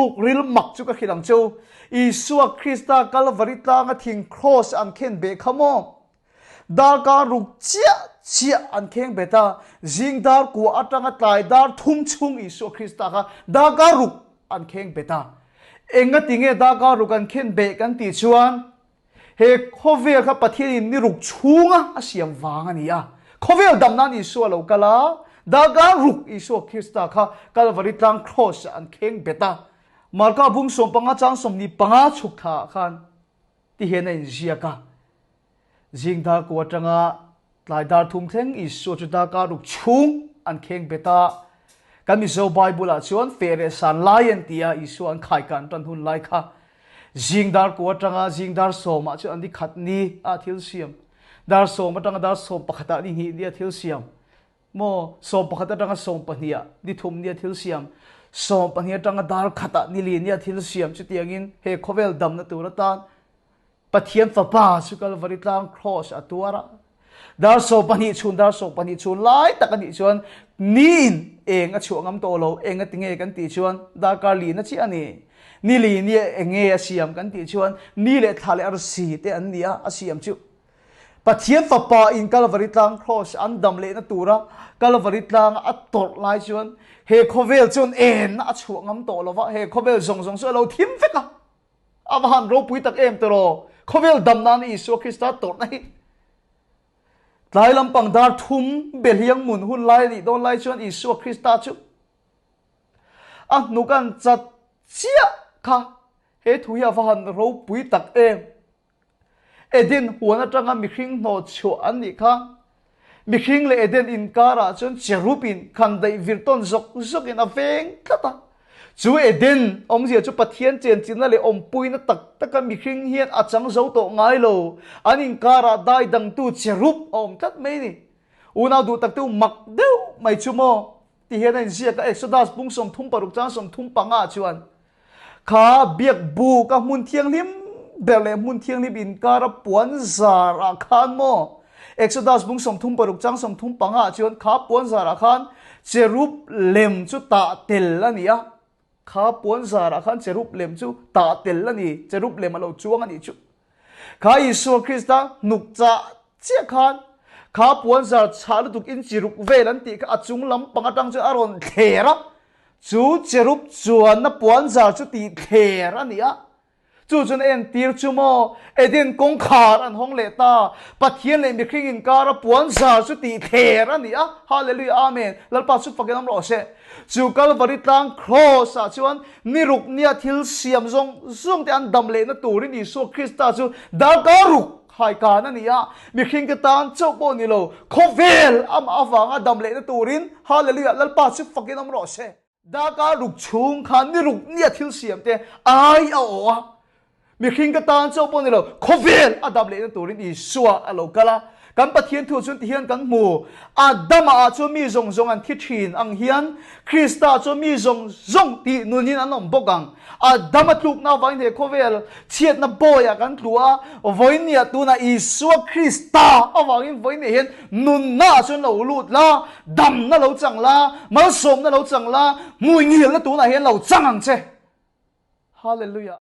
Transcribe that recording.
Thuruk ril mak chu ka hrilh ang cheu, Isua Krista Kalvari tlanga thing kraws an khen beh kha maw? Darkar ruk chiah chiah an kheng bet a, zing dar kua atanga tlai dar thum chhung Isua Krista kha darkar ruk an kheng bet a. Engati nge darkar ruk an khen beh kan tih chuan he khawvel kha Pathianin ni ruk chhunga a siam vang a ni a. Khawvel dam nan Isua lo kal a, darkar ruk Isua Krista kha Kalvari tlang kraws ah an kheng bet a. Marka bung 15 chang 25 chhuk thla ah khan ti hian a inziak a. Zing dar ku atanga tlai dar thum thleng Isua chu darkar ruk chhung an kheng bet a. Kan Mizo Bible ah chuan feh leh san lai an ti a, Isua an khai kan tan hun lai kha. Zing dar ku atanga zing dar sawm ah chuan an ni khat ni a thil siam. Dar sawm atanga dar sawm pakhat ah ni hnih ni a thil siam. Maw 11 atanga 12 ah ni thum ni a thil siam. 12 atanga dar khat ah ni li ni a thil siam. Chutiangin he khawvel damna tur atan Pathian Fapa chu Kalvari tlang cross a tuar a. Dar 12 chhun dar 12 chhun lai tak a nih chuan niin eng a chhuah ngam tawh lo, eng a ti nge kan tih chuan darkar li na chiah a ni. Ni li ni eng nge a siam kan tih chuan ni leh thla leh arsi te an ni a, a siam chu. Pathian Fapa in Kalvari tlang cross an dam lehna tura Kalvari tlang a tawrh lai chuan he khawvel chuan enna a chhuah ngam tawh lo va, he khawvel zawng zawng chu a lo thim vek a. A va han ropui tak em tiraw? Khawvel dam nan Isua Krista tawrhna hi tlai lampang dar thum behliang mun hun lai nih dawn lai chuan Isua Krista chu a hnuk an chat chiah kha. He thu hi a va han ropui tak em! Eden huan atanga mihring hnawh chhuah an nih kha. Mihring leh Eden inkarah chuan cherub in khan daih vir tawn zawk zawkin a veng tlat a. Chu Eden awmzia chu Pathian chenchinna leh awmpuina tak taka mihring hian a chang zo tawh ngai lo. An inkarah dai dangtu cherub a awm tlat mai ni. Unau duh taktu mak deuh mai chu maw? Ti hian a inziak a, Exodus bung 36 chang 35 chuan, Kha biak buk a hmun thianghlim ber leh hmun thianghlim inkar a puan zar ah khan maw? Exodus bung 36 chang 35 chuan kha puan zar ah khan cherub lem chu tah tel a ni a, kha puan zar ah khan cherub lem chu tah tel a ni, cherub lem a lo chuang a nih chu. Kha Isua Krista hnuk chah chiah khan kha puan zar chhah lutuk in chiruk vel an tih kha a chung lampang atang chuan a rawn thler a, chu cherub chuanna puan zar chu tih thler a ni a. Chu chuan a entir chu maw Eden kawngkhar an hawng leh ta, Pathian leh mihring inkara puan zar chu tih thler a ni a. Hallelujah Amen. Lalpa chu fakin awm rawh se. Chu Kalvari tlang Kraws ah chuan ni ruk nia thil siam zawng zawng te an dam lehna turin Isua Krista chu darkar ruk haikan a ni a, mihring te tan chauh pawh ni lo, khawvel amah avanga dam lehna turin Hallelujah Lalpa chu fakin awm rawh se. Darkar ruk chhung khan ni ruk nia thil siam te ai a awh a, Mihring ka tan chauh pawh ni lo, khawvel a dam lehna turin Isua a lo kal a. Kan Pathian thu chuan tihian kan hmu, Adama ah chuan mi zawng zawng an thi thin ang hian Krista chuan mi zawng zawng tih nunin an awm bawk ang. Adama tlukna avangin he khawvel chhiatna bawiah kan tlu a, vawinia tunah Isua Krista avangin vawinia hian nunna ah chuan lo lut la, damna lo chang la, malsawmna lo chang la, hmuingilna tunah hian lo chang ang che. Hallelujah.